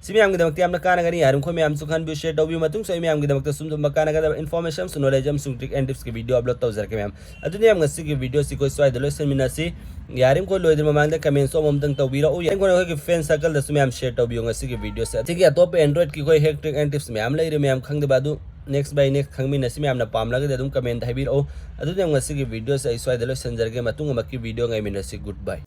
ꯁꯤ ꯃꯌꯥꯝꯒꯤꯗꯃꯛꯇ ꯌꯥꯝꯅ ꯀꯥꯟꯅꯒꯅꯤ꯫ ꯌꯥꯔꯤꯃꯈꯣꯏ ꯃꯌꯥꯝꯁꯨ ꯈꯟꯕꯤꯌꯨ, share ꯇꯧꯕꯤꯌꯨ꯫ ꯃꯇꯨꯡꯁꯨ ꯑꯩ ꯃꯌꯥꯝꯒꯤꯗꯃꯛꯇ ꯁꯨꯝ ꯁꯨꯝꯕ ꯀꯥꯟꯅꯒꯗꯕ information ꯑꯃꯁꯨꯡ knowledge ꯑꯃꯁꯨꯡ trick and tipsꯀꯤ video upload ꯇꯧꯖꯔꯛꯀꯦ ꯃꯌꯥꯝ꯫ ꯑꯗꯨꯅ ꯌꯥꯝ ꯉꯁꯤꯒꯤ videoꯁꯤ ꯑꯩꯈꯣꯏ ꯁ꯭ꯋꯥꯏꯗ ꯂꯣꯏꯁꯤꯟꯃꯤꯟꯅꯁꯤ꯫ ꯌꯥꯔꯤꯃꯈꯣꯏ ꯂꯣꯏꯗ꯭ꯔꯤ ꯃꯃꯥꯡꯗ comment ꯑꯃꯃꯝꯇꯪ ꯇꯧꯕꯤꯔꯛꯎ꯫ ꯌꯥꯔꯤꯃꯈꯣꯏ ꯑꯩꯈꯣꯏꯒꯤ friend circleꯗꯁꯨ ꯃꯌꯥꯝ share ꯇꯧꯕꯤꯌꯨ ꯉꯁꯤꯒꯤ videoꯁꯦ꯫ ꯑꯁꯤꯒꯤ ꯑꯇꯣꯞꯄ Androidꯀꯤ ꯑꯩꯈꯣꯏ hack trick and tips ꯃꯌꯥꯝ ꯂꯩꯔꯤ, ꯃꯌꯥꯝ ꯈꯪꯗꯕ ꯑꯗꯨ next by next ꯈꯪꯃꯤꯟꯅꯁꯤ꯫ ꯃꯌꯥꯝꯅ ꯄꯥꯝꯂꯒꯗꯤ ꯑꯗꯨꯝ comment ꯍꯥꯏꯕꯤꯔꯛꯎ꯫ ꯑꯗꯨꯅ ꯌꯥꯝ ꯉꯁꯤꯒꯤ videoꯁꯦ ꯑꯩ ꯁ꯭ꯋꯥꯏꯗ ꯂꯣꯏꯁꯤꯟꯖꯔꯒꯦ꯫ ꯃꯇꯨꯡ ꯑꯃꯛꯀꯤ video ꯉꯥꯏꯃꯤꯟꯅꯁꯤ꯫ Goodbye꯫